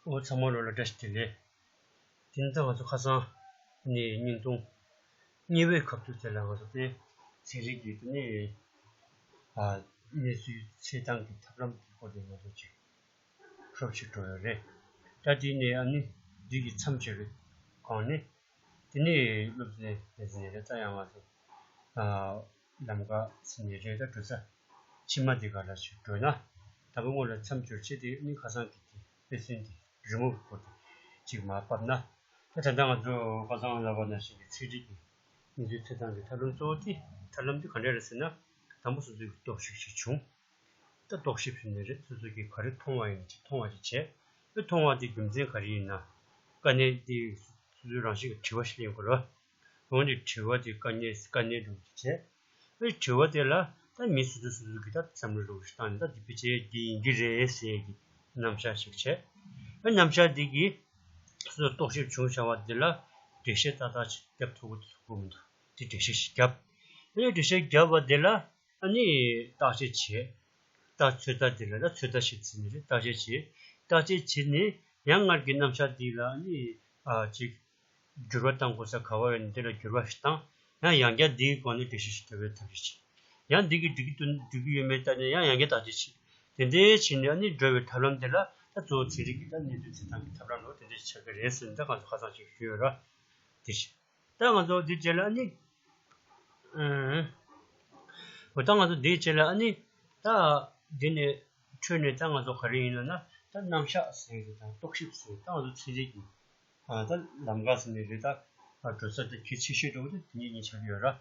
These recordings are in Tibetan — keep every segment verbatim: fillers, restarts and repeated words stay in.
འོ་ཚང་མ་ལོ་ལ་བཀྲ་ཤིས་བདེ་ལེགས། དེ་ནི་ད་ང་ཚོ་ཁ་སང་ནས་བརྙན་ཐུང་གཉིས་པའི་ཁ་ཐུག་དེ་ལ་ང་ཚོ་དེ་ཚན་རིག་གི་དེ་ནས་ཨ་གནས་ཚུལ་འཚོལ་སྟངས་ཀྱི་ཐབས་ལམ་གྱི་སྐོར་དེ་ང་ཚོ་ཅིག་ཤོབ་ཞིག་འགྲོ་ཡོད་རེད། ད་དེ་ནས་ཨ་ནི་འདི་གི་མཚམས་སྦྱོར་གྱི་སྒང་ནས་དེ་ནས་སློབ་ཚན་ལས་ཚན་རེད། ད་ཡང་ང་ཚོ་ཨ་ལམ་ཁ་ཟེར་ནས་རེད། ད་འགྲོ་ས་ཕྱི་མ་འདི་ག་ལ་ཞིག་འགྲོ་ན་དང་པོ་སྔོན་ལ་མཚམས་སྦྱོར་བྱས། དེ་ནི་ཁ་སང་གི་དེ་དཔེ་མཚོན་དེ་རི་མོ་གི་སྐོར་དེ་ཅིག་མར་ཕབ་ན། ད་ད་ལྟ་ང་ཚོ་ཁ་སང་ལབ་པ་ནང་བཞིན་གྱི་ཚན་རིག་གི་གནས་ཚུལ་འཚོལ་སྟངས་ཀྱི་ཐབས་ལམ་གཙོ་བོ་དེ་ཐབས་ལམ་དེ་ག་འདྲ་རེད་ཟེར་ན། དང་པོ་སོ་སོའི་རྟོག་ཞིབ་ཞིག་བྱུང་། ད་རྟོག་ཞིབ་ཞུས་ནས་རེད། སོ་སོ་གིས་ག་རེ་མཐོང་བ་ཡིན་ཅིག་མཐོང་བ་ཅིག་བྱས། ཨེ་མཐོང་བ་དེ་རྒྱུ་མཚན་ག་རེ་ཡིན་ན། དཀའ་གནད་དེ་སོ་སོའི་རང་བཞིན་གྱི་དྲི་བ་ཞིག་ལེན་དགོས་རེད་བ། འོན་ཏེ་དྲི་བ་དེ་དཀའ་གནད་དཀའ་གནད་འདྲ་བོ་ཅིག་བྱས། ཨེ་དྲི་བ་དེ་ལ་ད་མི་སོ་སོ་སོ་སོ་གིས་ད་བསམ་བློ་འདྲ་བོ་ཞིག་བཏང་ནས། ད་འདི་ཕལ་ཆེར་འདི་ཡིན་གྱི་རེད་ཟེར་གྱི་རྣམ་གཞག་ཞིག་བྱས། ཨེ་རྣམ་གཞག་འདི་གིས་སོ་སོ་རྟོག་ཞིབ་བྱུང་བྱ་བ་དེ་ལ་འགྲེལ་བཤད་ཏག་ཏག་ཅིག་རྒྱབ་ཐུབ་ཀྱི་འདུག་ཐུབ་ཀྱི་མི་འདུག་དེ་འགྲེལ་བཤད་ཞིག་བརྒྱབ། ཨེ་འགྲེལ་བཤད་བརྒྱབ་པ་དེ་ལ་ཨ་ནི་བརྟག་དཔྱད་བྱས། ད་ཚོད་ལྟ་འདི་ལ་ད་ཚོད་ལྟ་ཞིག་བྱས་ནས་རེད། བརྟག་དཔྱད་བྱས། བརྟག་དཔྱད་བྱས་ནས་ཡང་སྔར་གྱི་རྣམ་གཞག་འདི་ལ་ཨ་ནི་ཨ་ཅིག་འགྱུར་བ་གཏང་དགོས་ས་ག་བ་ཡོད་ན་དེ་ལ་འགྱུར་བ་ཞིག་བཏང་། ཡང་ཡང་བསྐྱར་འདིའི་སྒང་ནས་འགྲེལ་བཤད་ཞིག་བརྒྱབ་པའི་ཐབས་ཤེས་བྱས། ཡང་འདི་གིས་འགྲིག་གི་འདུག་འགྲིག་གི་ཡོད་མེད་བལྟས་ནས་ཡང་ཡང་བསྐྱར་བརྟག་དཔྱད་བྱས། དེ་འདྲའི་བྱས་ནས་ཨ་ནི་འགྲོ་བའི་ཐབས་ལམ་དེ་ལ་ད་གཙོ་བོ་ཚན་རིག་གི་ད་གནས་ཚུལ་འཚོལ་སྟངས་ཀྱི་ཐབས་ལམ་ལ་དེ་འདྲ་ཞིག་ཆགས་ཀྱི་རེད་ཟེར་ནས་ད་ང་ཚོ་ཁ་སང་ཞིག་ཞུས་ཡོད་ར། དེ་བཞིན། ད་ང་ཚོ་འདི་རྗེས་ལ་ཨ་ནི། ཨ། འོ་ད་ང་ཚོ་འདི་རྗེས་ལ་ཨ་ནི། ད་འདི་ནས་འཕྲོས་ནས་ད་ང་ཚོ་ག་རེ་ཡིན་ལབ་ན། ད་རྣམ་གཞག་ཟེར་གྱི་དང་རྟོག་ཞིབ་ཟེར་གྱི། ད་ང་ཚོ་ཚན་རིག་གི་ཨ་ད་ལམ་ཁ་ཟེར་ནས་རེད། ད་ཨ་འགྲོ་ས་དེ་གལ་ཆེ་ཤོས་འདྲ་བོ་དེ་དེ་ཉིད་ཉིད་ཆགས་ཀྱི་ཡོད་ར།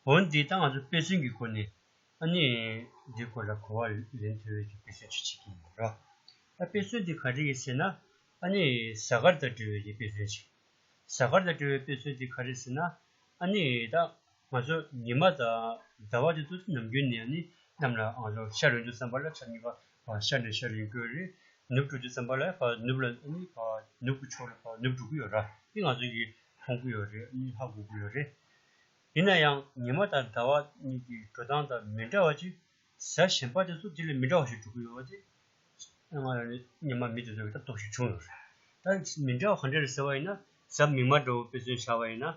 འོན་ཏེ་ད་ང་ཚོ་དཔེ་མཚོན་གྱི་སྒོ་ནས་ཨ་ནི་འདི་སྐོར་ལ་གོ་བ་ལེན་ཐུབ་པའི་གི་དཔེ་མཚོན་ཅིག་བྱེད་ཀྱི་ཡིན་ར། ད་དཔེ་མཚོན་འདི་ག་རེ་ཡིན་ཟེར་ན། ཨ་ནི་གཟའ་སྐར་དང་འབྲེལ་བའི་གི་དཔེ་མཚོན་ཅིག་གཟའ་སྐར་དང་འབྲེལ་བའི་དཔེ་མཚོན་དེ་ག་རེ་ཟེར་ན། ཨ་ནི་ད་ང་ཚོ་ཉི་མ་དང་ཟླ་བ་དེ་ཚོ་ནམ་རྒྱུན་ནས་ཨ་ནི་གནམ་ལ་ང་ཚོ་ཤར་ཡོང་དུས་ཙམ་པ་ལ་ཆ་གཉིས་ཀ་ཕར་ཤར་ནས་ཤར་ཡོང་གི་ཡོད་རེད། ནུབ་འགྲོ་དུས་ཙམ་པ་ལ་ཕར་ནུབ་ལ་ཨ་ནི་ཕར་ནུབ་ཀྱི་ཕྱོགས་ལ་ཕར་ནུབ་འགྲོ་གི་ཡོད་ར། དེ་ང་ཚོ་གིས་མཐོང་གི་ཡོད་རེད། ཨ་ནི་ཧ་གོ་གི་ཡོད་རེད། ཡིན་ན་ཡང་ཉི་མ་དང་ཟླ་བ་གཉིས་ཀྱི་འགྲོ་སྟངས་དང་མི་འདྲ་བ་ཅིག་གཟའ་གཞན་པ་དེ་ཚོ་དེ་ལས་མི་འདྲ་བ་ཞིག་འགྲོ་གི་ཡོད་པ་དེ། ང་ལ་ནི་སྔོན་མ་མི་དེ་ཚོ་གིས་ད་རྟོག་ཞིབ་བྱུང་ཡོད་རེད། ད་མི་འདྲ་བ་ག་འདྲ་རེད་ཟེར་བ་ཡིན་ན། གཟའ་མིག་དམར་འདྲ་བོ་དཔེ་མཚོན་བཞག་པ་ཡིན་ན།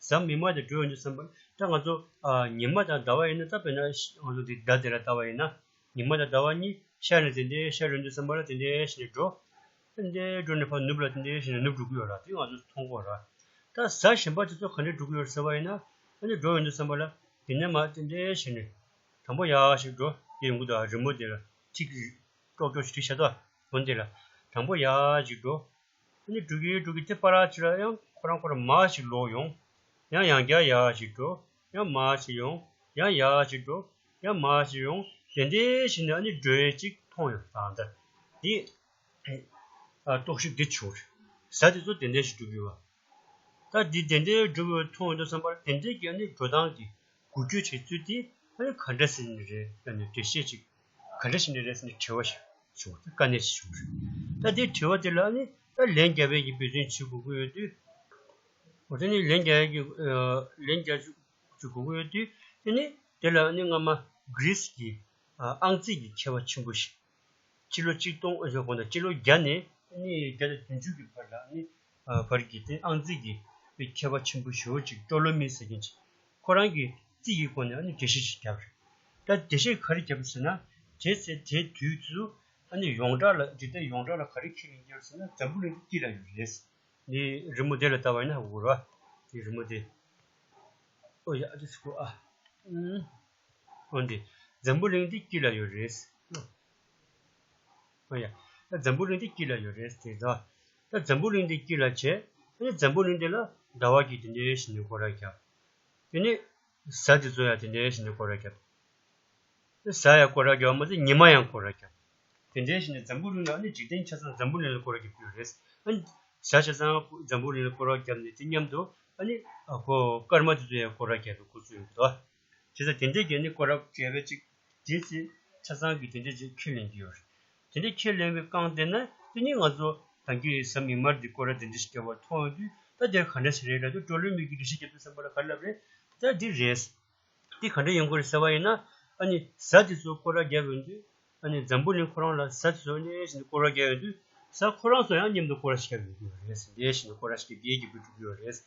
གཟའ་མིག་དམར་དེ་འགྲོ་ཡོང་དུས་ཙམ་པ་ད་ང་ཚོ་ཨ་ཉི་མ་དང་ཟླ་བ་ཡིན་ན། ད་དཔེར་ན་ང་ཚོ་འདི་ཟླ་དེ་ལ་ལྟ་བ་ཡིན་ན། ཉི་མ་དང་ཟླ་བ་གཉིས་ཤར་ནས་དེ་འདྲའི་ཤར་ཡོང་དུས་ཙམ་པ་ལ་དེ་འདྲའི་བྱས་ནས་འགྲོ། དེ་འདྲའི་འགྲོ་ནས་ཕར་ནུབ་ལ་དེ་འདྲའི་བྱས་ནས་ནུབ་འགྲོ་གི་ཡོད་ར། དེ་ང་ཚོས་མཐོང་གི་ཡོད་ར། ད་གཟའ་གཞན་པ་དེ་ཚོ་ག་འདྲ་འགྲོ་གི་ཡོད་རེད་ཟེར་བ་ཡིན་ན། ཨ་ནི་འགྲོ་ཡོང་དུས་ཙམ་པ་ལ་དེ་ནས་མར་དེ་འདྲའི་བྱས་ནས་དང་པོ་ཡར་ཞིག་འགྲོ། དེ་ཡོང་གི་འདུག་ཨ། རི་མོ་དེ་ལ་ཐིག་ཀྲོག་ཀྲོག་ཞིག་བྲིས་བཞག་འདུག་འོན་ཏེ་ལ་དང་པོ་ཡར་ཞིག་འགྲོ། ཨ་ནི་འགྲོ་གི་འགྲོ་གི་དེ་བར་ཅིག་ལ་ཡང་ཁོ་རང་ཁོ་རང་མར་ཞིག་ལོག་ཡོང་། ཡང་ཡང་བསྐྱར་ཡར་ཞིག་འགྲོ། ཡང་མར་ཞིག་ཡོང་། ཡང་ཡར་ཞིག་འགྲོ། ཡང་མར་ཞིག་ཡོང་། དེ་འདྲའི་བྱས་ནས་ཨ་ནི་འགྲོ་ཡས་ཅིག་མཐོང་ཡོང་། ད་ལྟ་འདི་ཨ་རྟོག་ཞིབ་འདི་བྱུང་རེད། གཟའ་དེ་ཚོ་དེ་འདྲའི་ཞིག་འགྲོ་གི་ཡོད་པ། ད་འདི་དེ་འདྲའི་འགྲོ་གི་ཡོད་མཐོང་ཡོང་དུས་ཙམ་པར་དེ་འདྲའི་གི་ཨ་ནི་འགྲོ་སྟངས་ཀྱི་འགུལ་སྐྱོད་བྱེད་ཚུལ་དེ་ཨ་ནི་ག་འདྲ་ཟེར་ནས་རེད། ཨ་ནི་འགྲེལ་བཤད་ཅིག་ག་འདྲ་བྱས་ནས་རེད་ཟེར་ནས་དྲི་བ་ཞིག་བྱུང་། དཀའ་གནད་ཞིག་བྱུང་རེད། ད་དེའི་དྲི་བ་དེ་ལ་ཨ་ནི་ད་ལན་རྒྱབ་པའི་གི་འབད་བརྩོན་བྱེད་དགོས་ཀྱི་ཡོད་དུས། འོ་དེ་ནི་ལན་རྒྱག་ཡ་གི་ཨ་ལན་རྒྱག་རྒྱུ་དགོས་ཀྱི་ཡོད་དུས། དེ་ནི་དེ་ལ་ནི་སྔ་མ་གྷི་རིས་ཀྱི་ཨ་ཨང་རྩིས་ཀྱི་མཁས་པ་ཆེན་པོ་ཞིག་སྤྱི་ལོ་གཅིག་སྟོང་ཨ་ཞོག་གོང་དང་སྤྱི་ལོ་བརྒྱ་ནས་ནི་བརྒྱ་དང་བདུན་ཅུ་གི་བར་ལ་ནི་ཨ་བར་གྱི་དེ་ཨང་རྩིས་ཀྱི་མཁས་པ་ཆེན་པོ་ཞེ་པོ་ཅིག་ཏོ་ལོ་མི་ཟེར་མཁན་ཅིག་ཁོ་རང་གིས་རྩིས་ཀྱི་སྒོ་ནས་ཨ་ནི་འགྲེལ་བཤད་ཅིག་བརྒྱབ་རེད། ད་འགྲེལ་བཤད་ག་རེ་བརྒྱབ་ཟེར་ན། དེ་ཚེ་དེ་དུས་ཚོད་ཨ་ནི་ཡོངས་གྲགས་ལ། འཇིག་རྟེན་ཡོངས་གྲགས་ལ་ག་རེ་ཁས་ལེན་གྱི་ཡོད་ཟེར་ན། འཛམ་བུ་གླིང་འདི་དཀྱིལ་ལ་ཡོད་རེད། འདི་རི་མོ་དེ་ལ་ལྟ་བ་ཡིན་ན་ཧ་གོ་ར། འདི་རི་མོ་དེ། ཨོ་ཡ་འདི་སུ་གོ་ཨ། ཨུམ། འོ་འདི་འཛམ་བུ་གླིང་འདི་དཀྱིལ་ལ་ཡོད་རེད། ཨོ་ཡ། ད་འཛམ་བུ་གླིང་འདི་དཀྱིལ་ལ་ཡོད་རེད་དེ་ད། ད་འཛམ་བུ་གླིང་འདི་དཀྱིལ་ལ་བྱས། ཨ་ནི་འཛམ་བུ་གླིང་འདི་ལ་ཟླ་བ་གིས་དེ་འདྲའི་བྱས་ནས་སྐོར་ར་བརྒྱབ། དེ་ནས་གཟའ་དེ་ཚོ་ཡང་དེ་འདྲའི་བྱས་ནས་སྐོར་ར་བརྒྱབ། གཟའ་ཡང་སྐོར་ར་བརྒྱབ་མ་ཟད་ཉི་མ་ཡང་སྐོར་ར་བརྒྱབ། དེ་འདྲའི་བྱས་ནས་འཛམ་བུ་གླིང་ལ་ཨ་ནི་འཇིག་རྟེན་ཆ་ཚང་འཛམ་བུ་གླིང་ལ་སྐོར་ར་བརྒྱབ་ཀྱི་ཡོད་རེད། ཨ་ནི་གཟའ་ཆ་ཚང་འཛམ་བུ་གླིང་ལ་སྐོར་ར་བརྒྱབ་ནས་དེ་མཉམ་དུ་ཨ་ནི་ཨ་ཁོ་སྐར་མ་དེ་ཚོ་ཡང་སྐོར་ར་བརྒྱབ་པའི་སྐོར་ཚོ་ཡོང་གི་འདུག་ཨ། བྱས་ཙང་དེ་འདྲའི་གི་ཨ་ནི་སྐོར་ར་བརྒྱབ་པའི་ཅིག་དེ་ཚེ་ཆ་ཚང་གི་དེ་འདྲའི་ཅིག་ཁས་ལེན་གྱི་ཡོད་རེད། དེ་འདྲའི་ཁས་ལེན་པའི་སྒང་དེ་ན་དེ་ནི་ང་ཚོ་ད་གིན་གཟའ་མིག་དམར་འདི་སྐོར་ར་དེ་འདྲ་ཞིག་བརྒྱབ་པ་མཐོང་ཡོང་དུས། ད་དེ་ག་འདྲ་ཞིག་རེད་ལབ་དུས། ཏོ་ལོ་མི་གིས་འགྲེལ་བཤད་བརྒྱབ་དུས་ཙམ་པ་ལ་ག་རེ་ལབ་རེད། ད་འདི་རེད། འདི་ག་འདྲ་ཡོང་གི་རེད་ཟེར་བ་ཡིན་ན། ཨ་ནི་གཟའ་དེ་ཚོ་སྐོར་ར་བརྒྱབ་ཡོང་དུས། ཨ་ནི་འཛམ་བུ་གླིང་ཁོ་རང་ལ་གཟའ་དེ་ཚོ་ཨ་ནི་བྱས་ནས་སྐོར་ར་བརྒྱབ་ཡོང་དུས། གཟའ་ཁོ་རང་ཚོ་ཡང་མཉམ་དུ་སྐོར་ར་ཞིག་བརྒྱབ་ཡོང་གི་ཡོད་རེད། དེ་བཞིན་དུ་སྐོར་ར་ཞིག་བརྒྱབ་ཀྱི་འགྲོ་གི་ཡོད་རེད།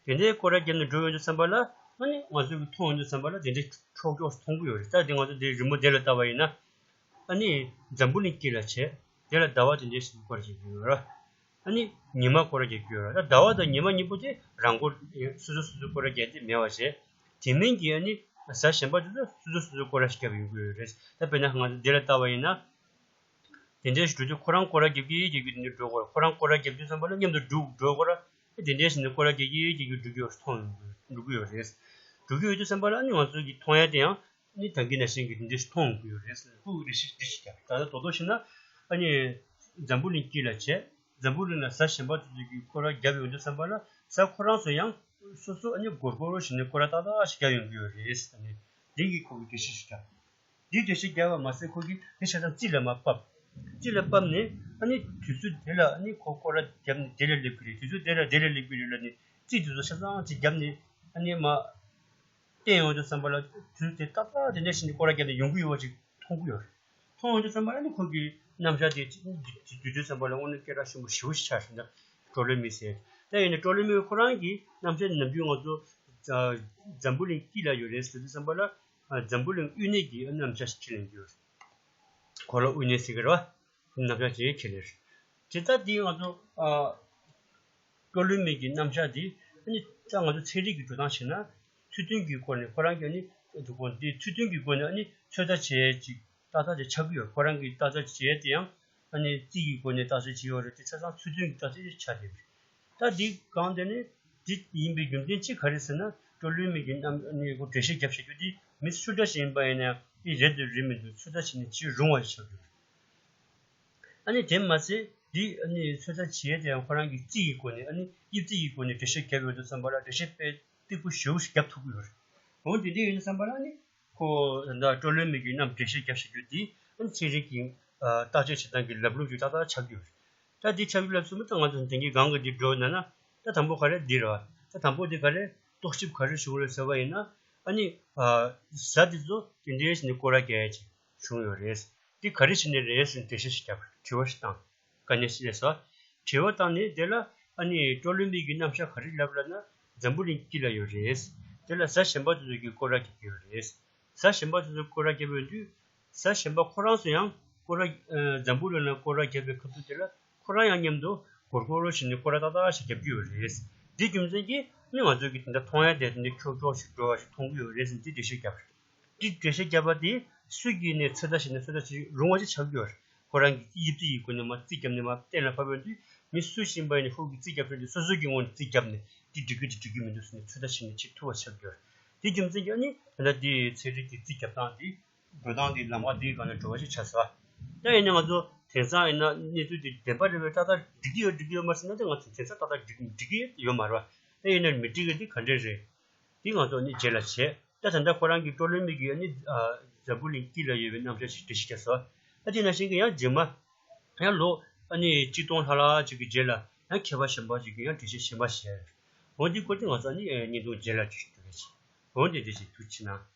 དེ་འདྲའི་སྐོར་ར་བརྒྱབ་ནས་འགྲོ་ཡོང་དུས་ཙམ་པ་ལ་ཨ་ནི་ང་ཚོ་གི་མཐོང་ཡོང་དུས་ཙམ་པ་ལ་དེ་འདྲའི་ཁྱོག་ཁྱོག་མཐོང་གི་ཡོད་རེད། ད་དེ་ང་ཚོ་དེ་རི་མོ་དེ་ལ་ལྟ་བ་ཡིན་ན། ཨ་ནི་འཛམ་བུ་གླིང་དཀྱིལ་ལ་བྱས། དེ་ལ་ཟླ་བ་དེ་འདྲའི་ཞིག་སྐོར་ར་བརྒྱབ་ཀྱི་ཡོད་རེད། ཨ་ནི་ཉི་མ་སྐོར་ར་བརྒྱབ་ཀྱི་ཡོད་རེད། ད་ཟླ་བ་དང་ཉི་མ་གཉིས་པོ་དེ་རང་སྐོར་སོ་སོ་སོ་སོ་སྐོར་ར་བརྒྱབ་དེ་མེད་པ་བྱས། དེ་མིན་གྱི་ཨ་ནི་གཟའ་གཞན་པ་དེ་ཚོ་སོ་སོ་སོ་སོ་སྐོར་ར་ཞིག་བརྒྱབ་ཡོང་གི་ཡོད་རེད། ད་དཔེར་ན་ང་ཚོ་འདི་ལ་ལྟ་བ་ཡིན་ན། དེ་འདྲའི་ཞིག་འགྲོ་དུས་ཁོ་རང་སྐོར་ར་བརྒྱབ་ཀྱི་བརྒྱབ་ཀྱི་དེ་འདྲ་འགྲོ་དགོས་རེད། ཁོ་རང་སྐོར་ར་བརྒྱབ་དུས་ཙམ་པ་ལ་མཉམ་དུ་འགྲོ་འགྲོ་དགོས་རེད། དེ་འདྲའི་ཞིག་ནས་སྐོར་ར་བརྒྱབ་ཀྱི་བརྒྱབ་ཀྱི་འགྲོ་གི་ཡོད་མཐོང་འགྲོ་གི་ཡོད་རེད། འགྲོ་གི་ཡོད་དུས་ཙམ་པ་ལ་ཨ་ནི་ང་ཚོ་གི་མཐོང་ཡ་དེ་ཡང་ནི་ད་གིན་ནང་བཞིན་གྱི་དེ་འདྲ་ཞིག་མཐོང་གི་ཡོད་རེད། ཁོ་གི་རེ་ཞིག་འདི་ཞིག་ཀྱང་ད་ལྟ་རྡོག་རྡོག་བྱས་ན་ཨ་ནི་འཛམ་བུ་གླིང་དཀྱིལ་ལ་བྱས། འཛམ་བུ་གླིང་ལ་གཟའ་གཞན་པ་དེ་ཚོ་གི་སྐོར་ར་བརྒྱབ་ཡོང་དུས་ཙམ་པ་ལ་གཟའ་ཁོ་རང་ཚོ་ཡང་སོ་སོ་ཨ་ནི་སྒོར་སྒོར་བྱས་ནས་སྐོར་ར་ཏག་ཏག་ཞིག་བརྒྱབ་ཡོང་གི་ཡོད་རེད། ཨ་ནི་འདི་གི་ཁོ་གི་འགྲེལ་བཤད་ཞིག་ཀྱང་། འདིའི་འགྲེལ་བཤད་རྒྱབ་པ་མ་ཟད་ཁོ་གིས་དེ་ཆ་ཚང་རྩིས་ལ་མར་ཕབ། རྩིས་ལ་ཕབ་ནས་ཨ་ནི་དུས་ཚོད་དེ་ལ་ཨ་ནི་ཁོ་སྐོར་ར་བརྒྱབ་ནས་དེ་ལ་སླེབས་ཀྱི་རེད། དུས་ཚོད་དེ་ལ་དེ་ལ་སླེབས་ཀྱི་རེད་ལབ་ནས་རྩིས་དེ་ཚོ་ཆ་ཚང་ཅིག་བརྒྱབ་ནས་ཨ་ནི་མར་བསྟན་ཡོང་དུས་ཙམ་པ་ལ་དུས་ཚོད་དེ་ཏག་ཏག་དེ་འདྲ་ཞིག་ནས་སྐོར་ར་བརྒྱབ་ནས་ཡོང་གི་ཡོད་པ་ཅིག་མཐོང་གི་ཡོད་རེད། མཐོང་ཡོང་དུས་ཙམ་པ་ལ་ཨ་ནི་ཁོ་གི་རྣམ་གཞག་དེ་དུས་ཚོད་ཙམ་པ་ལ་དངོས་གནས་སྐད་གྲགས་ཆེན་པོ་ཞེ་པོ་ཞིག་ཆགས་སོང་། ད་ཀྲོ་ལེ་མི་ཟེར། ད་ཡིན་ན་ཀྲོ་ལེ་མི་ཁོ་རང་གི་རྣམ་གཞག་ནམ་རྒྱུན་ང་ཚོ་འཛམ་བུ་གླིང་དཀྱིལ་ལ་ཡོད་རེད་ཟེར་དུས་ཙམ་པ་ལ། འཛམ་བུ་གླིང་དབུས་གནས་ཀྱི་རྣམ་གཞག་ཞིག་ཁས་ལེན་གྱི་ཡོད་རེད། གོ་ལ་དབུས་གནས་ཟེར་གྱི་རེད་བ། རྣམ་གཞག་ཅིག་ཁས་ལེན་རེད། དེ་ལྟར་འདི་ང་ཚོ་ཨ། ཀྲོ་ལེ་མི་གི་རྣམ་གཞག་འདི་ཨ་ནི་ད་ང་ཚོ་ཚན་རིག་གི་འགྲོ་སྟངས་བྱས་ན། ཚུལ་མཐུན་གྱི་སྒོ་ནས་ཁོ་རང་གི་ཨ་ནི་འདུག་གོ་འདི་ཚུལ་མཐུན་གྱི་སྒོ་ནས་ཨ་ནི་ཚོད་ལྟ་བྱས་ཅིག་ཏག་ཏག་ཅིག་ཆགས་ཀྱི་ཡོད། ཁོ་རང་གི་ཏག་ཏག་ཅིག་བྱས་དེ་ཡང་ཨ་ནི་རྩིས་ཀྱི་སྒོ་ནས་ཏག་ཏག་བྱས་ཡོད་རེད། དེ་ཆ་ཚང་ཚུལ་མཐུན་གྱི་ཏག་ཏག་ཅིག་ཆགས་བསྡད་པ་རེད། ད་འདི་གང་དེ་ནི་འདི་ཡིན་པའི་རྒྱུ་མཚན་གཅིག་ག་རེ་ཟེར་ན། ཀྲོ་ལེ་མི་གི་རྣམ་ཨ་ནི་འགྲེལ་བཤད་རྒྱབ་བྱ་རྒྱུ་འདི་མི་སུ་འདྲ་ཞིག་ཡིན་པ་ཡིན་ན་ཡང་འདི་རེད་འདུག་རེད་མི་འདུག་ཚོད་ལྟ་བྱས་ནས་བྱེད་རུང་བ་ཞིག་ཆགས་ཀྱི་ཡོད་རེད། ཨ་ནི་དེ་མ་ཟད་འདི་ཨ་ནི་ཚོད་ལྟ་བྱེད་ཡས་དེ་ཡང་ཁོ་རང་གི་རྩིས་ཀྱི་སྒོ་ནས་ཨ་ནི་དབྱིབས་རྩིས་ཀྱི་སྒོ་ནས་འགྲེལ་བཤད་རྒྱབ་ཡོང་དུས་ཙམ་པ་ལ་འགྲེལ་བཤད་དཔེ་སྟེགས་བུ་ཞེ་པོ་ཞིག་རྒྱབ་ཐུབ་ཀྱི་ཡོད་རེད། འོ་དེ་འདྲ་ཡིན་དུས་ཙམ་པ་ལ་ཨ་ནི་ཁོ་ད་ཀྲོ་ལེ་མི་གི་རྣམ་འགྲེལ་བཤད་རྒྱབ་བྱ་རྒྱུ་འདི་ཨ་ནི་ཚན་རིག་གི་ཨ་བརྟག་དཔྱད་བྱེད་སྟངས་ཀྱི་ལམ་ལུགས་ཀྱི་ཏག་ཏག་ཆགས་ཀྱི་ཡོད་རེད། ད་འདི་ཆགས་ཀྱི་ལབ་སོང་ཙང་ང་ཚོ་དེང་གི་སྒང་གི་འདི་འགྲོ་ན་ན། ད་དང་པོ་ག་རེ་འདི་རེད་བ། ད་དང་པོ་འདི་ག་རེ་རྟོག་ཞིབ་ག་རེ་བྱུང་རེད་ཟེར་བ་ཡིན་ན། ཨ་ནི་ཨ་གཟའ་འདི་ཚོ་དེ་འདྲའི་བྱས་ནས་སྐོར་ར་རྒྱག་ཡ་ཅིག་བྱུང་ཡོད་རེད། འདི་ག་རེ་བྱས་ནས་རེད་ཟེར་ནས་འགྲེལ་བཤད་ཞིག་རྒྱབ་དྲི་བ་ཞིག་བཏང་། དཀའ་གནད་ཞིག་སླེབས་སོང་། དྲི་བ་བཏང་ནས་དེ་ལ་ཨ་ནི་ཀྲོ་ལེ་མི་གི་རྣམ་གཞག་ག་རེ་ལབ་ལབ་ན་འཛམ་བུ་གླིང་དཀྱིལ་ལ་ཡོད་རེད། དེ་ལ་གཟའ་གཞན་པ་དེ་ཚོ་གིས་སྐོར་ར་རྒྱག་གི་ཡོད་རེད། གཟའ་གཞན་པ་དེ་ཚོ་སྐོར་ར་བརྒྱབ་ཡོང་དུས། གཟའ་གཞན་པ་ཁོ་རང་ཚོ་ཡང་སྐོར་ར་ཨ་འཛམ་བུ་གླིང་ལ་སྐོར་ར་བརྒྱབ་པའི་སྐབས་སུ་དེ་ལ་ཁོ་རང་ཡང་མཉམ་དུ་སྒོར་སྒོར་བྱས་ནས་སྐོར་ར་ཏག་ཏག་ཞིག་རྒྱབ་ཀྱི་ཡོད་རེད། འདི་རྒྱུ་མཚན་གྱིས་ནི་ང་ཚོ་གིས་དེ་འདྲ་མཐོང་ཡ་དེ་དེ་འདྲ་ཁྱོག་ཁྱོག་ཞིག་འགྲོ་བ་ཞིག་མཐོང་གི་ཡོད་རེད་ཟེར་ནས་འདི་འགྲེལ་བཤད་བརྒྱབ་རེད། འདི་འགྲེལ་བཤད་བརྒྱབ་པ་དེ་སུ་གིས་ནས་ཚོད་ལྟ་བྱས་ན་ཚོད་ལྟ་བྱེད་རུང་བ་ཞིག་ཆགས་ཀྱི་ཡོད་རེད། ཁོ་རང་གིས་དབྱིབས་རྩིས་ཀྱི་སྒོ་ནས་མར་རྩིས་བརྒྱབ་ནས་མར་གཏན་ལ་ཕབ་ཡོང་དུས་མི་སུ་ཞིག་ཡིན་པ་ཡིན་ན་ཁོ་གིས་རྩིས་བརྒྱབ་ཚར་དུས་སོ་སོ་གི་ངོས་ནས་རྩིས་བརྒྱབ་ནས་འདི་འགྲིག་གི་འདི་འགྲིག་གི་མི་འདུག་ཟེར་ནས་ཚོད་ལྟ་བྱས་ནས་བྱེད་ཐུབ་པ་ཆགས་ཀྱི་ཡོད་རེད། དེ་རྒྱུ་མཚན་གྱིས་ཨ་ནི་ད་ལྟ་འདི་ཚན་རིག་གི་རྩིས་བརྒྱབ་སྟངས་འདི་འགྲོ་སྟངས་འདི་ལམ་ཁ་འདིའི་སྒང་ནས་འགྲོ་བ་ཞིག་ཆགས་སོང་། ད་ཡིན་ན་ང་ཚོ་དེང་སང་ཡིན་ན་གནས་ཚུལ་འདི་བདེན་པ་རེད་པས། ཏག་ཏག་འགྲིག་གི་ཡོད་འགྲིག་གི་ཡོད་མ་རེད་ཟེར་ན། ད་ང་ཚོ་དེང་སང་ཏག་ཏག་འགྲིག་འགྲིག་གི་ཡོད་མ་རེད་པ། ད་ཡིན་ན་མི་འགྲིག་གི་འདི་ག་འདྲས་རེད། འདི་ང་ཚོ་ནི་རྗེས་ལ་བྱས། ད་ད་ལྟ་ཁོ་རང་གི་ཀྲོ་ལེ་མི་གི་ཨ་ནི་འཛམ་བུ་གླིང་དཀྱིལ་ལ་ཡོད་པའི་རྣམ་གཞག་ཞིག་འགྲེལ་བཤད་བརྒྱབ་སོང་། ཨ་དེ་ནང་བཞིན་གྱི་ཡང་རྗེས་མ་ཡང་ལོ་ཨ་ནི་གཅིག་སྟོང་ལྷག་ལྷག་ཅིག་གི་རྗེས་ལ་ཡང་མཁས་པ་གཞན་པ་ཅིག་གིས་ཡང་འགྲེལ་བཤད་གཞན་པ་བྱས། འོ་འདི་སྐོར་དེ་ང་ཚོ་ཨ་ནི་བརྙན་ཐུང་རྗེས་ལ་འགྲེལ་བཤད་ཞུ་གི་རེད། འོ་འདི་འདི་ཞིག་ཐུགས་རྗེ་གནང་།